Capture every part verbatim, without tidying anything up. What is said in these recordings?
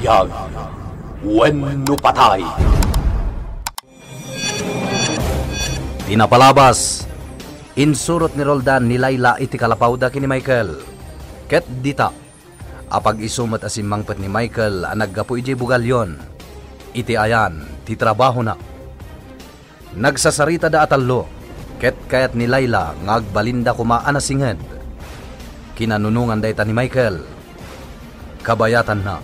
Biag wenno patay. Ti napalabas, insurot ni Roldan ni Laila iti kalapawda ken ni Michael. Ket dita, apag-isu met a simmangpet ni Michael a naggapu idiay Bugallon. Iti ayan ti trabahona. Nagsasaritada a tallo, ket kayat ni Laila nga agbalinda koma a nasinged. Kinanunongan dayta ni Michael. Kabayatanna,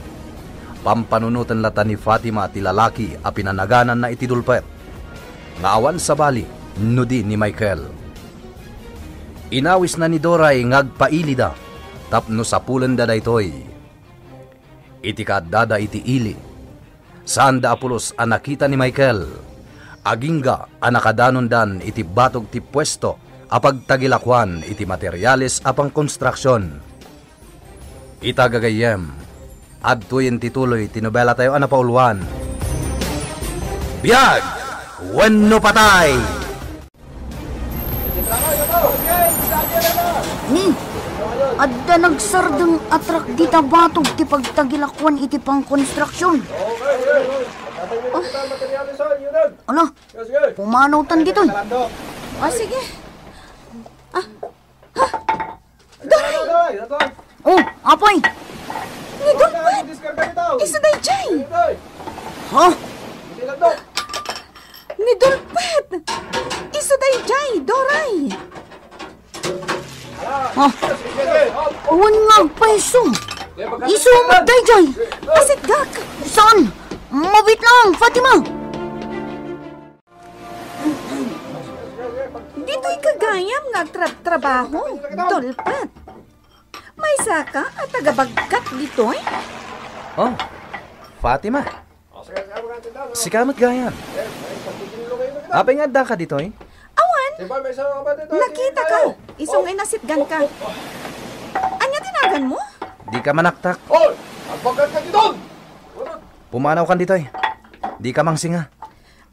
pampanunoten latta ni Fatima ti lalaki a pinanagananna iti dulpet, nga awan sabali no di ni Michael. Inawisna ni Doray nga agpailida tapno sapulenda daytoy. Iti kaaddada iti ili, saanda a pulos a nakita ni Michael. Agingga a nakadanondan iti batog ti puesto a pagtagilakuan iti materiales a pangkonstruksion. Ita gagayyem, adtoyen ti tuloy ti nobelatayo a napauluan. Biag wenno patay! Ni, adda nagsardeng a truck dita batog ti pagtagilakuan iti pangkonstruksion. Ala, pumanawtan ditoy. Ah, sige. Ah, ha? Doray! Oh, apay! Ni Dulpet! Isu dayjay! Ha? Ni Dulpet! Isu dayjay, Doray! Ha? Awan nga agpayso. Isu met dayjay. Pasitgak. Saan? Mabit lang, Fatima. Ditoy ka gayam nga agtrab-trabaho, Dulpet. Maysaka a tagabagkat ditoy? Oh, Fatima. Sika met gayam. Apay nga addaka ditoy? Awan. Nakitaka. Isu nga inasitgan ka. Ania ti naganmo? Dika manaktak. Hoy! Agbagat ka ditoy! Pumanawkan ditoy. Dika mangsinga.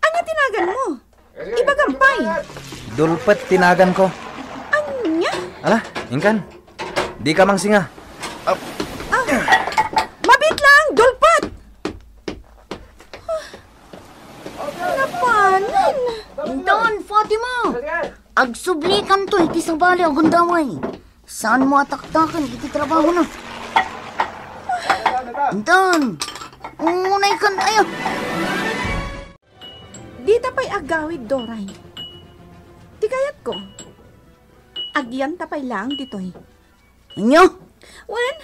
Ania ti naganmo? Ibagam pay. Dulpet ti naganko. Ania? Ala, inkan. Dika mangsinga. Ah, mabit lang, Dulpet! Napanan. Intan, Fatima! Agsublikanto iti sabali a gundaway. Saanmo a taktaken iti trabahona. Intan, umunaykan aya. Dita pay agawid, Doray. Ti kayatko, agyanta pay laeng ditoy. Ania? Wen,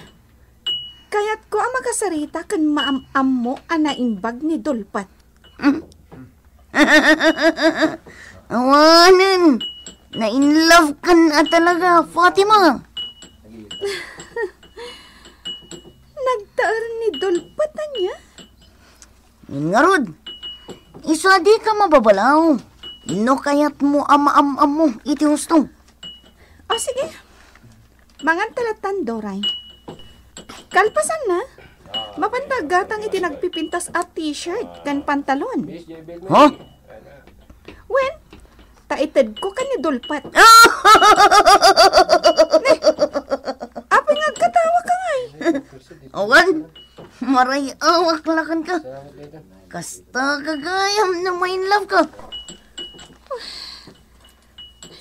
kayatko a makasarita ken maam-ammo a naimbag ni Dulpet. Awanen, na-in-love kan a talaga, Fatima. Nagtaer ni Dulpet ania? Ngarud, isu a dika mababalaw no kayatmo a maam-ammo iti husto. O, sige. Manganta lattan, Doray. Kalpasanna, mapanta aggatang iti nagpipintas a t-shirt ken pantalon. Ha? Wen, ta itedko ken ni Dulpet. Ne, apay nga agkatawa ka ngay? Awan, maray-awak la kenka. Kasta gagayam no ma-in-love ka.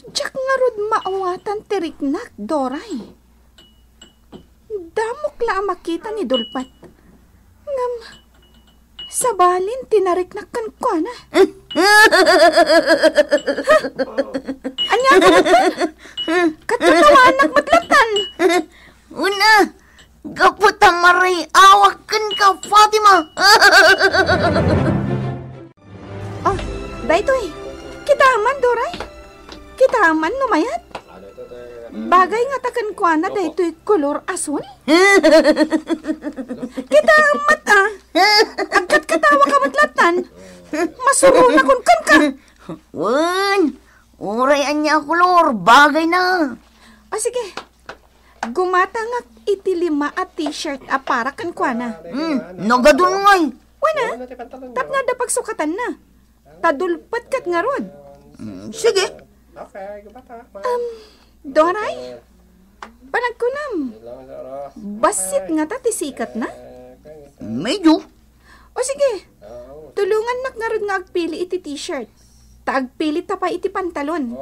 Diak ngarud maawatan ti riknak, Doray. Damok la a makita ni Dulpet. Ngem, sabalin ti nariknak kenkuana. Ania ka met? Ket katawaannak met lattan. Una, gapu ta maray-awak kenka, Fatima. Ah, daytoy. Kitaem man, Doray. Kitaem man no mayat. Bagay ngata kenkuana daytoy kolor asul. Kitaem met, ah. Agkatkatawa ka met lattan. Masuronakon kenka. Wen, uray ania a kolor, bagayna. Ah, sige. Gumatangak iti lima a t-shirt a para kenkuana. Hmm, nagadun ngay. Wen a, tapno adda pagsukatanna. Ta Dulpet ket ngarud. Hmm, sige. Um, Doray, panagkunam, bassit ngata ti sikatna? Medyo. O sige, tulongannak ngarud nga agpili iti t-shirt. Ta agpilita pay iti pantalon.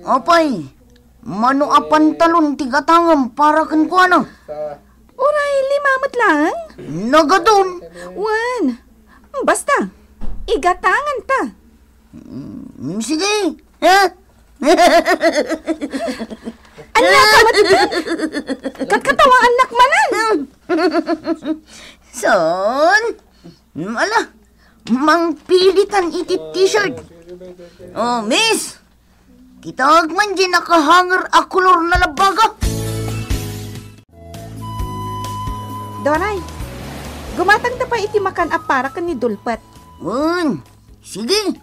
Apay, mano a pantalon ti gatangem para kenkuana? Uray lima met laeng? Nagadun. Wen, basta, igatanganta. Mm, sige. Ha? Ania ka met? Katkatawaannak manen. Son? Ala, mangpilitan iti t-shirt. Oh, miss, kitag man di nakahanger a kolor na labaga. Doray, gumatangta pay iti makan a para ken ni Dulpet. Wen, sige.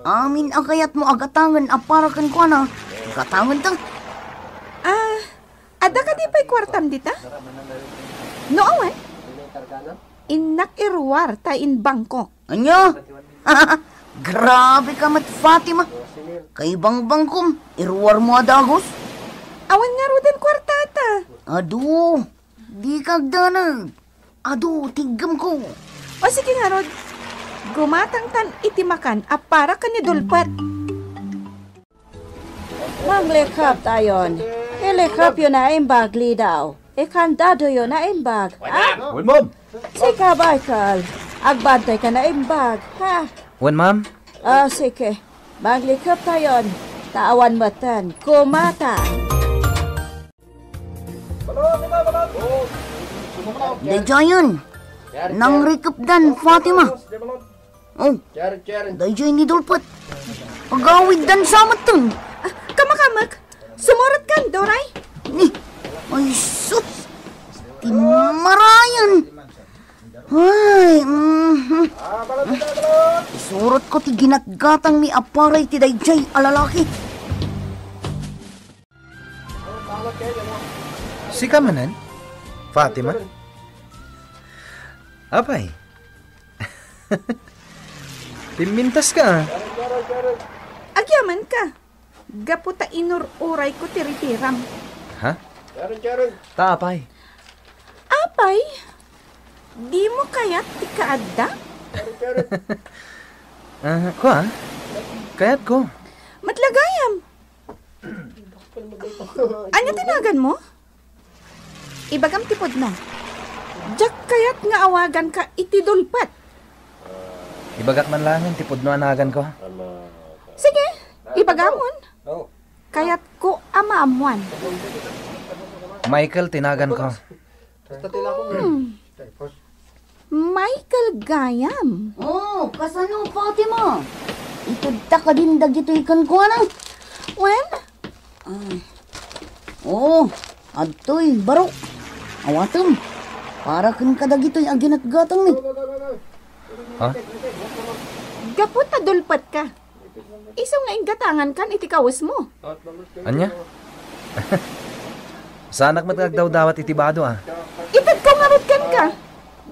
Amin a kayatmo a gatangen a para kenkuana, gatangenta. Ah, adda kadi pay kuartam dita? No awan? Innak iruar ta imbangkok. Ania? Grabe ka met, Fatima. Kaibangbangkom, iruarmo a dagus? Awan ngaruden kuartata. Adu, dika agdanag. Adu, tiggemko. O sige ngarud, gumatangtan iti makan a para ken ni Dulpet. Manglikaptayon. Ilikapyo naimbag, Lidaw. Ikandadoyo naimbag. Ha? Wen, ma'am. Sika, Michael. Agbantayka naimbag, ha? Wen, ma'am. Ah, sige. Manglikaptayon. Ta awan metten. Kumata. Daydiayen, nangrikepdan, Fatima. Oh, daydiay ni Dulpet. Agawiddan sa metten. Ah, kamakamek. Sumurotkan, Doray. Ni, ay sus. Ti marayan. Ay, mhm. Isurotko ti ginatgatangmi a para iti daydiay a lalaki. Sika manen, Fatima? Apay, pimmintaska, a? Agyamanka. Gapu ta inur-urayko ti ritiram. Ha? Ta apay? Apay? Dimo kayat ti kaadda? Ah, kua? Kayatko. Met la gayam. Ania ti naganmo? Ibagam ti pudno. Diak kayat nga awaganka iti Dulpet. Ibagak man laengen ti pudno a naganko. Sige, ibagamon. Kayatko a maammuan. Michael ti naganko. Hmm. Michael gayam. Oh, kasano, Fatima? Itedta kadin dagitoy kenkuana? Wen? Ah. Oh, adtoy, barok. Awatem. Para kenka dagitoy a ginatgatangmi. Ha? Gapu ta dulpetka. Isu nga inggatangankan iti kawesmo. Ania? Saanak met nga agdawdawat iti bado, a. Itedko ngarud kenka.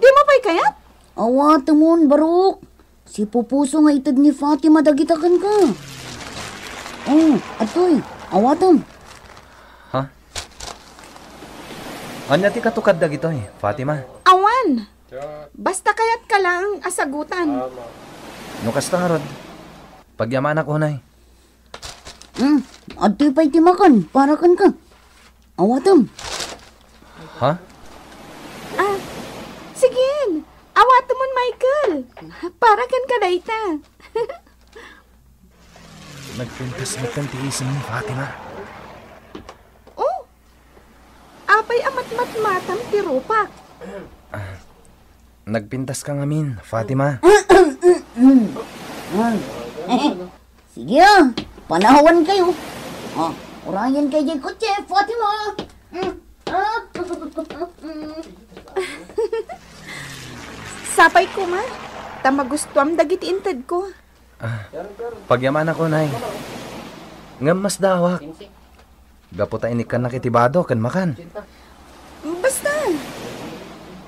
Dimo pay kayat? Awatemon, barok. Sipupuso nga ited ni Fatima dagita kenka. Oh, adtoy, awatem. Ha? Ania ti katukad dagitoy, Fatima? Awan. Basta kayatka laeng a sagutan. No kasta ngarud, pagyamanak unay. Hmm, adtoy pay ti makan para kenka. Awatem. Ha? Ah, sige. Awatemon, Michael. Para kenka dayta. Nagpintas metten ti isim ni Fatima. Oh, apay a matmatmatam ti rupak? Ah, nagpintaska ngamin, Fatima. Sige, ah, panawankayo. Ah, urayenkayo diay kotse, Fatima. Sapay koma, ta magustuam dagiti intedko. Ah, pagyamanak unay. Ngem masdaawak. Gapu ta inikkannak iti bado ken makan. Basta,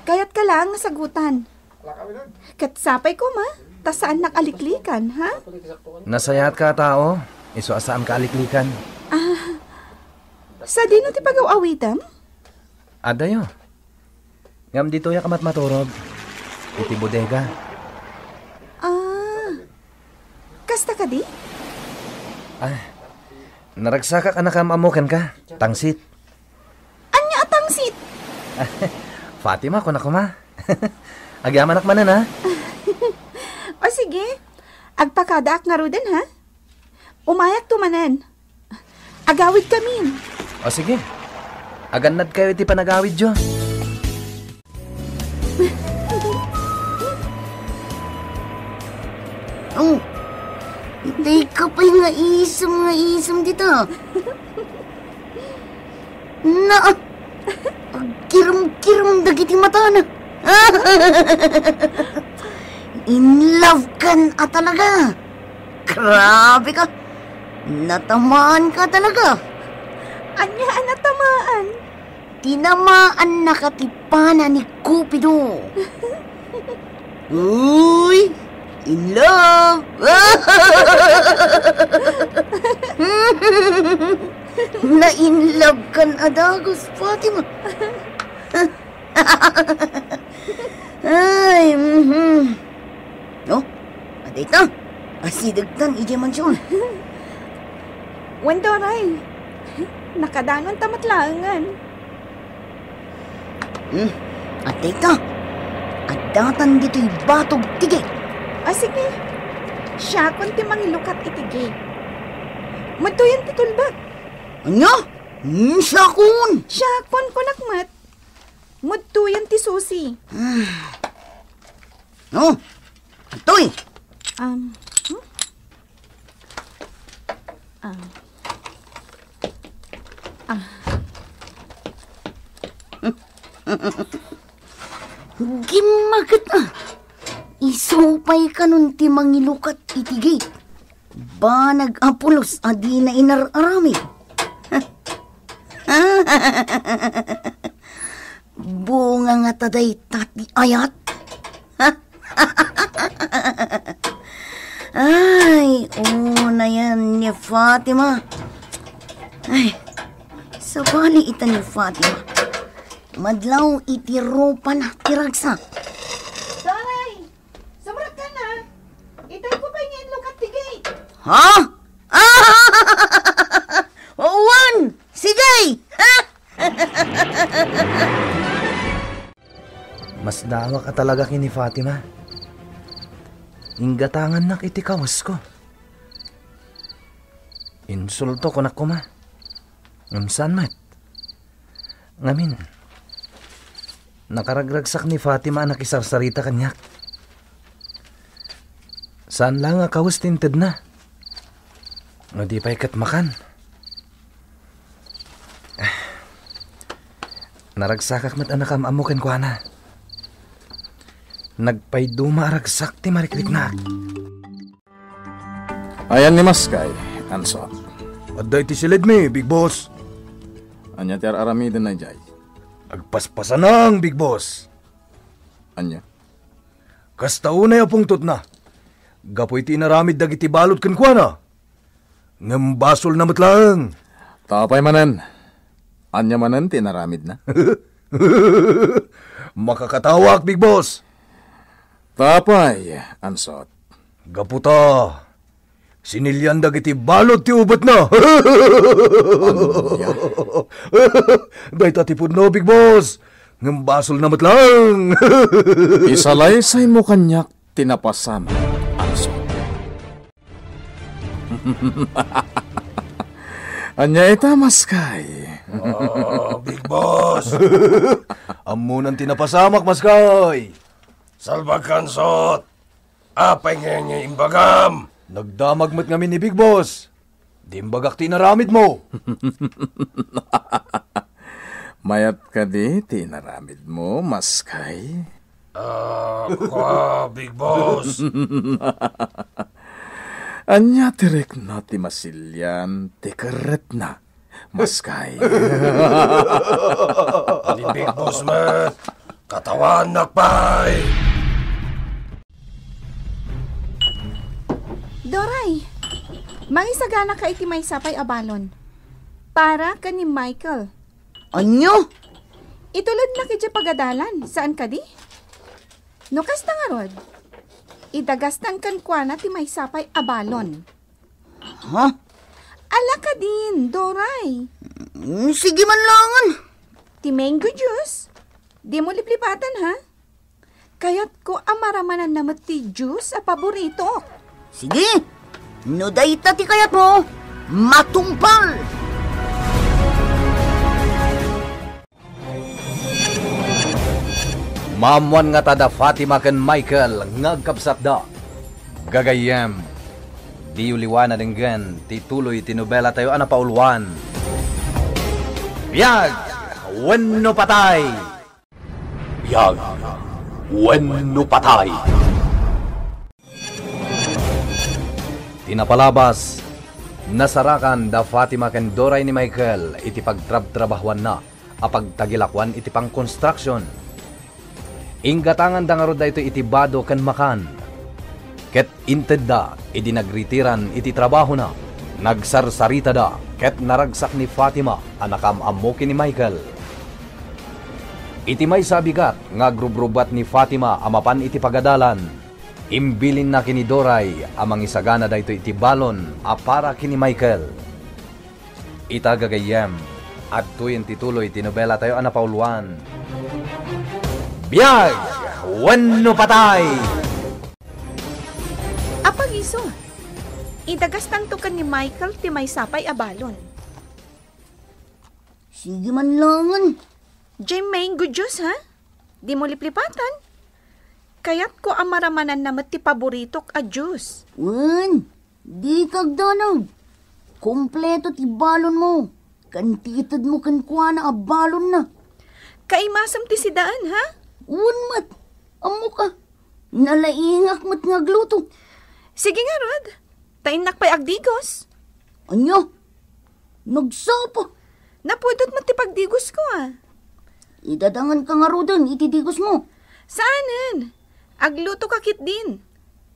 kayatka laeng nga sagutan. Ket sapay koma, ta saannak a liklikan, ha? Nasayaat ka a tao, isu a saanka a liklikan. Ah, sadino ti pagaw-awitem? Adayo. Ngem ditoyak a matmaturog. iti bodega. Ah, kasta kadi? Ah, naragsakak a nakaam-ammo kenka, tangsit. Ania a tangsit? Fatima, kuna koma. Agyamanak manen, ha? O sige, agpakadaak ngaruden, ha? Umayakto manen. Agawidkamin. O sige, agannadkayo iti panagawidyo. Oh, itay ka pay nga isem, nga isem dita. Na, agkirum-kirum dagiti matana. In love kan a talaga. Grabe ka. Natamaan ka talaga. Ania a natamaan? Tinamaannaka ti pana ni Cupido. Uy, in love. Na in love kan a dagus, Fatima. Ay, mhm. No? Adayta, asidegtan idiay mansion. Wen, Doray, nakadanonta met laengen. Hmm, adayta, addatan ditoy batog ti gate. Ah, sige. Siakon ti mangilukat iti gate. Madtoyen ti tulbek. Ania? Hmm, siakon. Siakon, kunak met. Madtoyen ti susi. Hmm. No? Adtoy. Um, hmm? Ah. Ah. Gimmaget, ah. Isu pay kanon ti mangilukat iti gate. Banag a pulos a dina inar-aramid. Bunga ngata dayta ti ayat? Ay, unayen ni Fatima. Ay, sabali ita ni Fatima. Madlaw iti rupana ti ragsak. Doray! Sumrekka, a? Itayko pay nga inlukat ti gate. Ha? Wen! Sige! Ha? Masdawak a talaga ken ni Fatima. Inggatangannak iti kawesko. Insulto, kunak koma. Ngem saan met? Ngamin, nakaragragsak ni Fatima a nakisarsarita kaniak. Saan laeng a kawes ti intedna. No di pay ket makan. Naragsakak met a nakaam-ammo kenkuana. Nagpayduma a ragsak ti marikriknak. Ayan ni Maskay, Ansot. Adda iti silidmi, Big Boss. Ania ti ar-aramiden na idiay? Agpaspasanang, Big Boss. Ania? Kasta unay a pungtotna. Gapu iti inaramid dagiti balud kenkuana. Ngem basolna met laeng. Apay manen? Ania manen ti inaramidna? Makakatawak, Big Boss. Apay, Ansot? Gapu ta sinilian dagiti balud ti ubetna. Ania? Dayta ti pudno, Big Boss. Ngem basolna met laeng. Isalaysaymo kaniak ti napasamak, Ansot. Ania ita, Maskay? Ah, Big Boss. Ammonan ti napasamak, Maskay. Salbag, Ansot. Apay ngay nga imbagam? Nagdamag met ngamin ni Big Boss. Di imbagak ti inaramidmo. Mayat kadi ti inaramidmo, Maskay? Ah, kua, Big Boss. Ania ti rikna ti masilian ti kerretna, Maskay? Ni Big Boss met, katawaannak pay. Doray, mangisaganaka iti maysa pay a balon. Para ken ni Michael. Ania? Itulodnak idiay pagadalan, saan kadi? No kasta ngarud, idagastan kenkuana ti maysa pay a balon. Ha? Ala kadin, Doray. Mm, sige man langen. Ti mango juice, dimo liplipatan, ha? Kayatko a maramananna met ti juice a paboritok. Sige, no dayta ti kayatmo, matungpal! Maammoan ngata da Fatima ken Michael nga agkabsatda. Gagayyem, diyo liwanan denggen ti tuloy ti nobelatayo a napauluan, Biag wenno Patay! Biag wenno Patay! Ti napalabas, nasarakan da Fatima ken Doray ni Michael iti pagtrabtrabahuanna a pagtagilakuan iti pangkonstruksion. Inggatanganda ngarud daytoy iti bado ken makan. Ket intedda idi nagritiran iti trabahona, nagsarsaritada ket naragsak ni Fatima a nakaam-ammo ken ni Michael. Iti maysa a bigat nga agrubrubbuat ni Fatima a mapan iti pagadalan, imbilinna ken ni Doray a mangisagana daytoy iti balon a para ken ni Michael. Ita gagayyem, adtoyen ti tuloy ti nobelatayo a napauluan, Biag wenno Patay! Apag isu, idagastanto ken ni Michael ti maysa pay a balon. Sige man langen. Jay mango juice, ha? Dimo liplipatan. Kayatko a maramananna met ti paboritok a juice. Wen, dika agdanag. Kompleto ti balonmo. Ken ti itedmo kenkuana a balonna. Kaimasem ti sidaan, ha? Wen met. Ammoka. Nalaingak met nga agluto. Sige ngarud, ta innak pay agdigos. Ania? Nagsapa. Napudot met ti pagdigosko, a. Idadanganka ngaruden iti digosmo. Saanen. Aglutoka ketdin.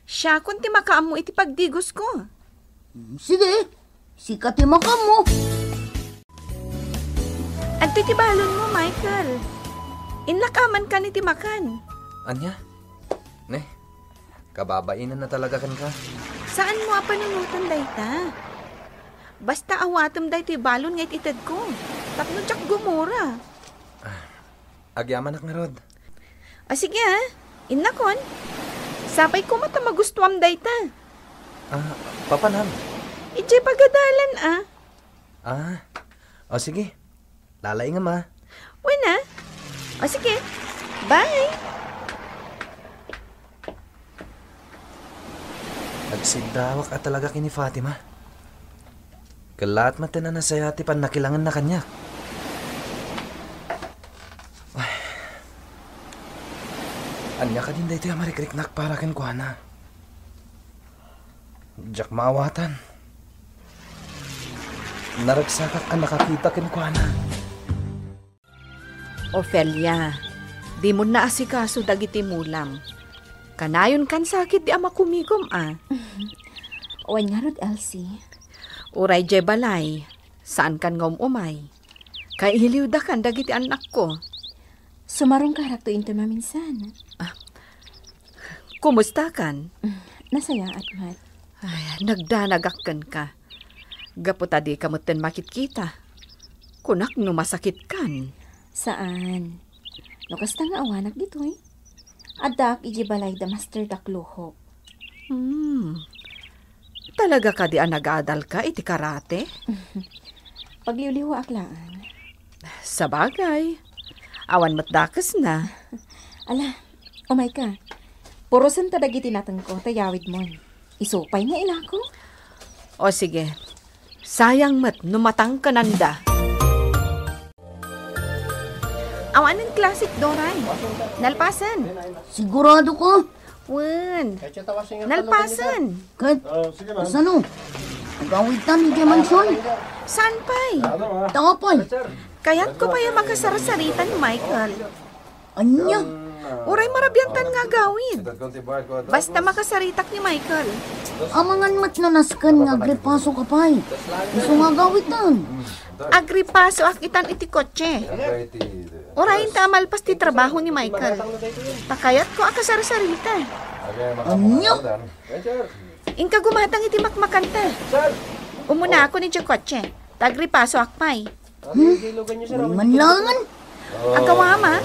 Siakon ti makaammo iti pagdigosko. Sige, sika ti makaammo. Adtoy ti balonmo, Michael. Innak amankan iti makan. Ania? Ne, kababainanna talaga kenka. Saanmo a panunoten dayta. Basta awatem daytoy balon nga it-itedko. Tapno diak gumura. Ah, agyamanak ngarud. A, sige, a. Innakon. Sapay koma ta magustuam dayta. Ah, papanam? Idiay pagadalan, a. Ah, o sige. Lalaingem, a. Wen, a. O sige. Bye. Agsiddawak a talaga ken ni Fatima. Kellaat met ti nasayaat ti pannakilangenna kaniak. Ay. Ania kadin daytoy a marikriknak para kenkuana? Diak maawatan. Naragsakak a nakakita kenkuana. Ofelia, dimon naasikaso dagiti mulam. Kanayonkan sakit di a makumigom, a. Wen ngarud, Elsie. Uray diay balay, saankan nga um-umay. Kailiwdakan dagiti annakko. Sumarungkarakto inton maminsan. Ah, kumustakan? Nasayaat met. Ay, nagdanagak kenka. Gapu ta dika metten makitkita. Kunak no masakitkan. Saan. No kasta nga awanak ditoy. Addaak idiay balay da Master Dakluhok. Hmm. Talaga kadi a nagadalka iti karate? Pagliwliwaak laeng. Sabagay. Awan met dakesna. Ala, umayka. Purosen ta dagiti natengko ta yawidmon. Isu pay nga ilako? O sige. Sayang met no matangkenanda. Awanen klasik, Doray. Nalpasen. Sigurado ka? Wen. Nalpasen. Ket, kasano? Agawidtan idiay mansion? Saan pay? Tao pay. Kayatko pay a makasarsarita ni Michael. Ania? Uray marabiantan nga agawid. Basta makasaritak ni Michael. Amangan met no nasken nga agripasoka pay. Isu nga agawidtan. Agripasoak itan iti kotse. Urayen ta a malpas ti trabaho ni Michael. Ta kayatko a kasarsarita. Ania? Inka gumatang iti makmakanta. Umunakon idiay kotse. Ta agripasoak pay. Hmm? Wen man laengen. Agawama,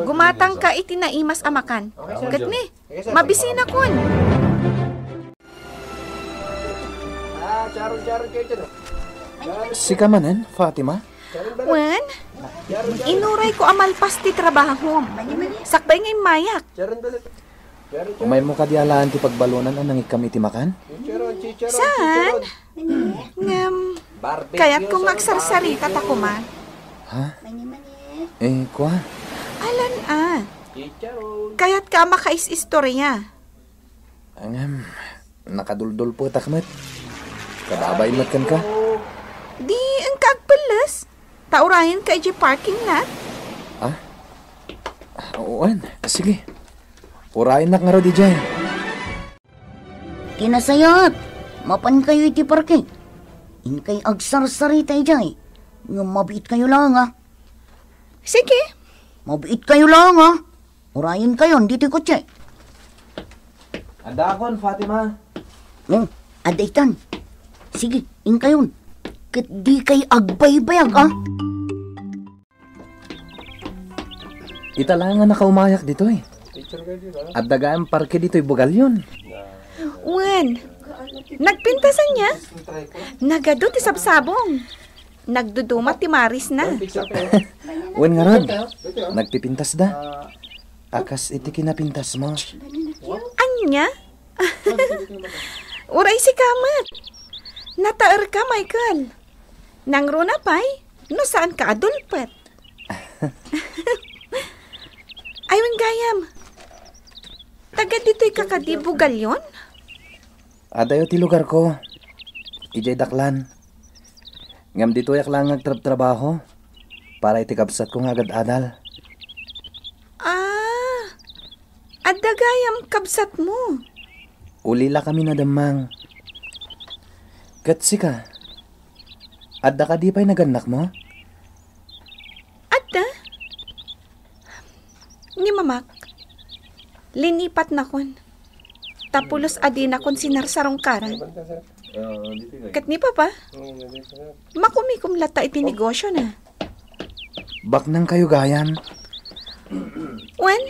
gumatangka iti naimas a makan. Ket ni, mabisinakon. Sika manen, Fatima? Wen, inurayko a malpas ti trabahom. Sakbay nga immayak. Umaymo kadi alaen ti pagbalonan a nangikkam iti makan? Saan? Ngem, kayatko nga agsarsarita ta koma. Ha? Eh, kua? Alan a. Kayatka a makaisistorya. Ngem, nakaduldulpetak met. Kababain met kenka. Di, inka agpelles. Ta urayenka idiay parking lot. Ah? Wen, sige. Urayennak ngarud idiay. Ti nasayaat, mapankayo iti parking. Inkay agsarsarita idiay. Ngem mabiitkayo laeng, a. Sige. Mabiitkayo laeng, a. Urayenkayon ditoy kotse. Addaakon, Fatima. Oh, adda itan. Sige, inkayon. Ket dikay agbaybayag, a. Ita la nga nakaumayak ditoy. Adda gayam parke ditoy bugalyon. Wen, nagpintasan niya? Nagadu ti sabsabong. Nagduduma ti marisna. Wen ngarud, nagpipintasda. A kas iti kinapintasmo. Ania? Uray sika met. Nataerka, Michael. Nangruna pay, no saanka a dulpet. Ay, wen gayam. Taga ditoyka kadi bugalyon? Adayo ti lugarko. Idiay Daklan. Ngem ditoyak laeng nga agtrabtrabaho para iti kabsatko nga agad-adal. Ah, adda gayam kabsatmo? Ulilakami nademmang. Ket sika, adda kadi pay nagannakmo? Adda. Ni mamak, linipatnakon. Ta pulos a dinakon sinarsarungkaran. Ket ni papa, makumikom latta iti negosiona. Baknangkayo gayam? Wen,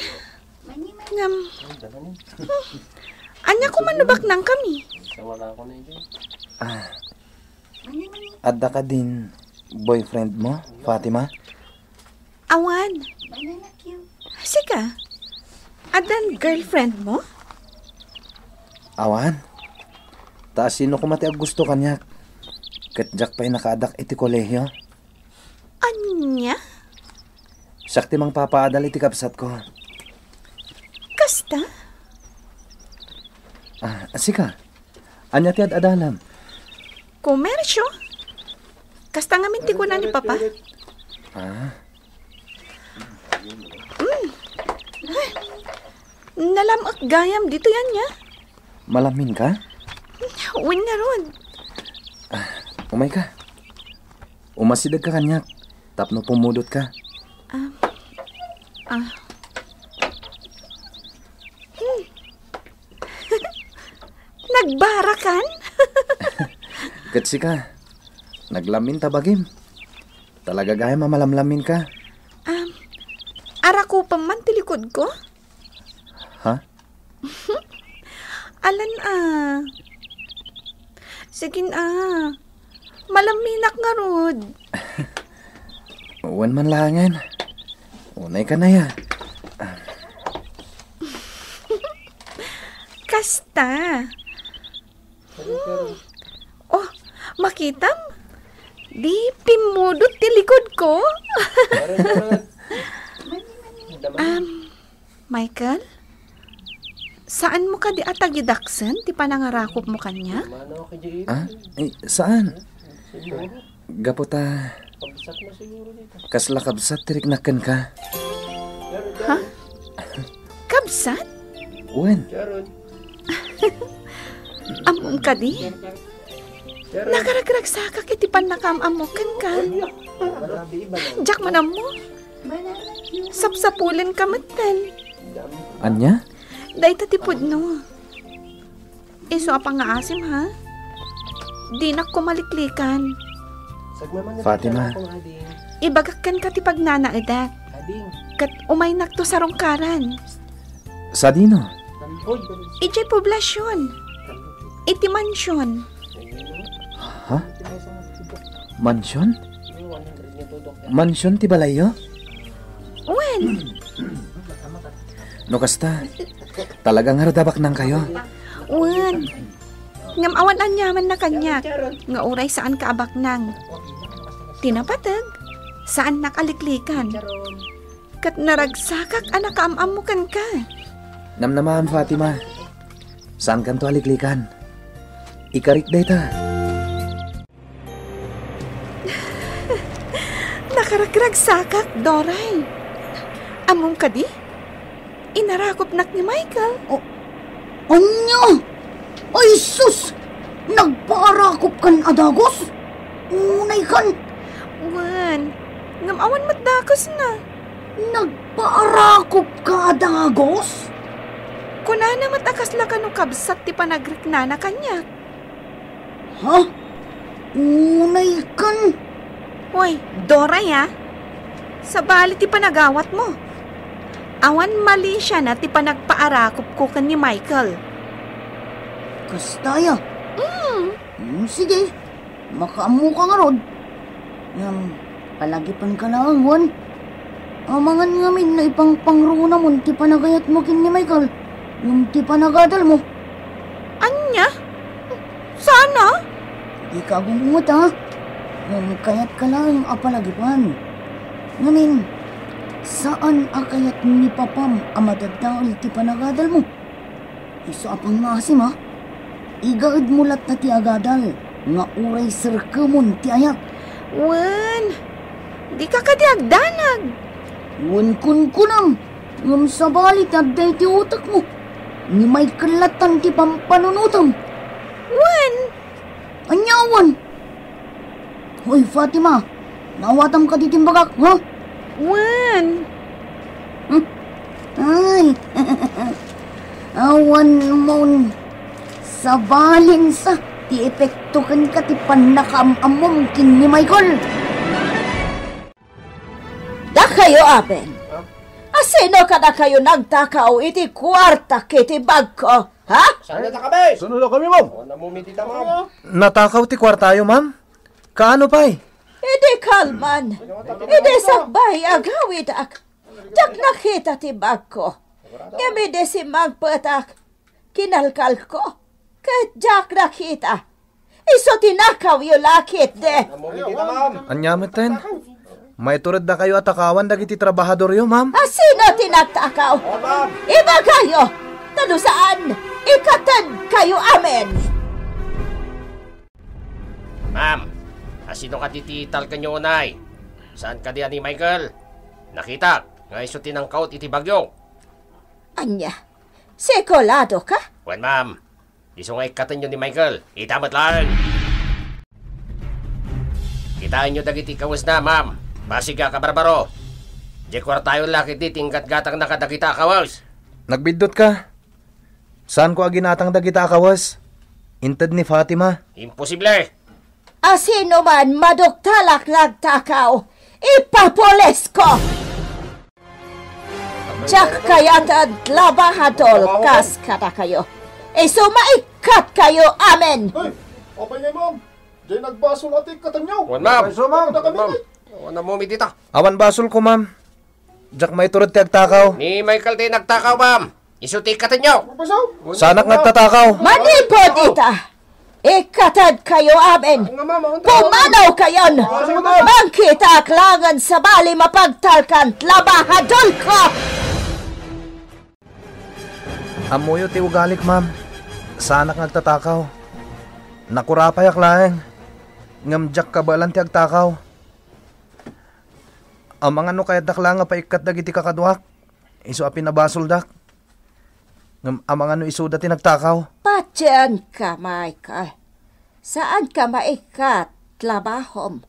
ngem, hmm, ania koma no baknangkami? Ah, adda kadin boyfriendmo, Fatima? Awan. Sika, addan girlfriendmo? Awan. Ta sino koma ti aggusto kaniak? Ket diak pay nakaadak iti kolehio. Ania? Siak ti mangpapaadal iti kabsatko. Kasta? Ah, sika. Ania ti ad-adalam? Komersio. Kasta ngamin ti kuna ni Papa. Ah. Mm. Ay, nalam-ek gayam ditoy ania. Malamminka? Wen ngarud. Ah, umayka. Umasidegka kaniak tapno pummudotka. Ah. Ah. Hmm. Nagbarakan? Ket sika, naglammin ta bagim. Talaga gayam a malamlamminka. Um, arakupem man ti likodko? Ha? Alan a. Sige na. Malamminak ngarud. Wen man laengen. Unayka aya. Kasta. Hmm. Oh, makitam? Di pimmudot ti likodko. Um, Michael? Saanmo kadi a tagidaksen ti panangarakupmo kaniak? Ah? Eh, saan? Gapu ta kasla kabsat ti riknak kenka. Ha? Kabsat? Wen. Ammom kadi? Nakaragragsakak iti pannakaam-ammok kenka. Diak man ammo. Sapsapulenka metten. Ania? Dayta ti pudno. Isu a pangngaasim, ha? Dinak koma liklikan. Fatima. Ibagak kenka ti pagnanaedak. Ket umaynakto sarungkaran. Sadino? Idiay poblasion. Iti mansion. Ha? Mansion? Mansion ti balayyo? Wen. No kasta, talaga nga rada baknangkayo. Wen. Ngem awan aniamanna kaniak nga uray saanka a baknang. Ti napateg, saannak a liklikan. Ket naragsakak a nakaam-ammo kenka. Namnamaam, Fatima. Saankanto a liklikan. Ikarik dayta. Nakaragragsakak, Doray. Ammom kadi? Inarakupnak ni Michael. O, ania? Ay, sus! Nagpaarakupkan a dagus? Unaykan? Wen, ngem awan met dakusna. Nagpaarakupka a dagus? Kunana met a kasla kano kabsat ti panagriknana kaniak. Ha? Unaykan? Hoy, Doray, a. Sabali ti panagawatmo. Awan malisiana ti panagpaarakupko ken ni Michael. Kasta aya? Mm. Mm, sige. Makaammoka ngarud. Ngem, palagipenka laeng, wen. Amangan ngamin no ipangpangrunamon ti panagayatmo ken ni Michael, ngem ti panagadalmo. Ania? Saan a? Dika agungot, a. Ngem kayatka laeng a palagipan. Ngamin, saan a kayat ni papam a madadael ti panagadalmo. Isu a pangngaasim, a. Igaedmo latta ti agadal nga uray serkemon ti ayat. Wen, dika kadi agdanag. Wen kunkunam, ngem sabali ti adda iti utekmo. Ni Michael lattan ti pampanunotem. Wen. Ania awan? Hoy, Fatima, naawatam kadi ti imbagak, ha? Wen. Hmm? Ay, awan mon. Sabalin sa ti epekto kenka ti pannakaam-ammom ken ni Michael. Dakayo amin. Asino kadakayo nagtakaw iti kuartak iti bagko? Ha? Saan na kami? Saan na kami, ma'am? O, namumiti ta, ma'am. Natakaw ti kuartayo, ma'am? Kaano pay? Idi kalman, idi sakbay agawidak, diak nakita ti bagko. Ngem idi simmangpetak, kinalkalko, ket diak nakita. Isu ti nakawyo la ketdi. Ania metten? Maitureddakayo a takawan dagiti trabahadoryo, ma'am? Asino ti nagtakaw? Ibagayo, ta no saan, ikatedkayo amin. Ma'am, asino kadi ti talkenyo unay? Saan kadi a ni Michael? Nakitak nga isu ti nangkaut iti bagyo. Ania? Sigurado ka? Wen, ma'am. Isu nga ikkatenyo ni Michael. Ita met laeng. Kitaenyo dagiti kawesna, ma'am. Basig a kabarbaro. Diay kuartayo la ketdi ti inggatgatangna kadagita a kawes. Nagbiddutka. Saanko a ginatang dagita a kawes. Inted ni Fatima. Imposible! Asino man maduktalak nga agtakaw, ipapulesko! Diak kayat a trabahador kas kadakayo. Isu maikkatkayo amin. Hey, apay ngay, ma'am? Diay nagbasol a ti ikkatenyo. Wen, ma'am. Isu, ma'am. Wen, ma'am. Awan a mumiti ta. Awan basolko, ma'am. Diak maitured ti agtakaw. Ni Michael ti nagtakaw, ma'am. Isu ti ikkatenyo. Saanak nga agtatakaw. Manipud ita. Ikatedkayo amin. Pumanawkayon. Mangkitaak laengen sabali mapagtalkan trabahadorko. Ammoyo ti ugalik, ma'am. Saanak nga agtatakaw. Nakurapayak laeng. Ngem diak kabaelan ti agtakaw. Amangan no kayatdak laeng nga paikkat dagiti kakaduak. Isu a pinabasoldak. Ngem amangan no isuda ti nagtakaw. Patienka, Michael. Saanka maikkat trabahom.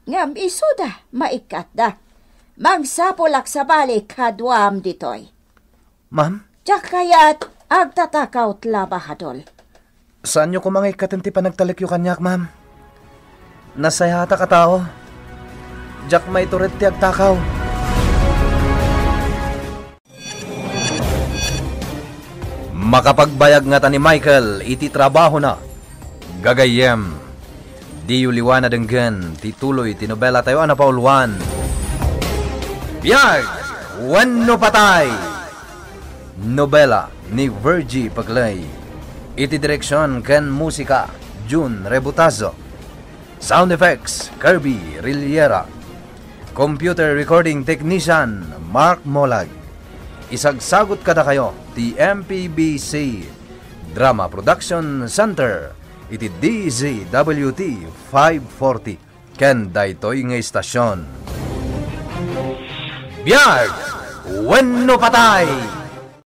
Ngem isuda maikkatda. Mangsapulak sabali kaduam ditoy. Ma'am? Diak kayat agtatakaw ti labahadol. Saanyo koma nga ikkaten ti panagtalekyo kaniak, ma'am. Nasayatak a tao. Diak maitured ti agtakaw. Makapagbayag ngata ni Michael iti trabahona. Gagayyem, diyo liwan a denggen ti tuloy ti nobelatayo a napauluan, Biag wenno Patay. Nobela ni Virgie Paclay. Iti direksion ken musika, Jun Rebutazo. Sound effects, Kirby Riliera. Computer recording technician, Mark Molag. Isagsagut kadakayo ti M P B C Drama Production Center iti D Z W T five forty ken daytoy nga istasyon. Biag wenno patay!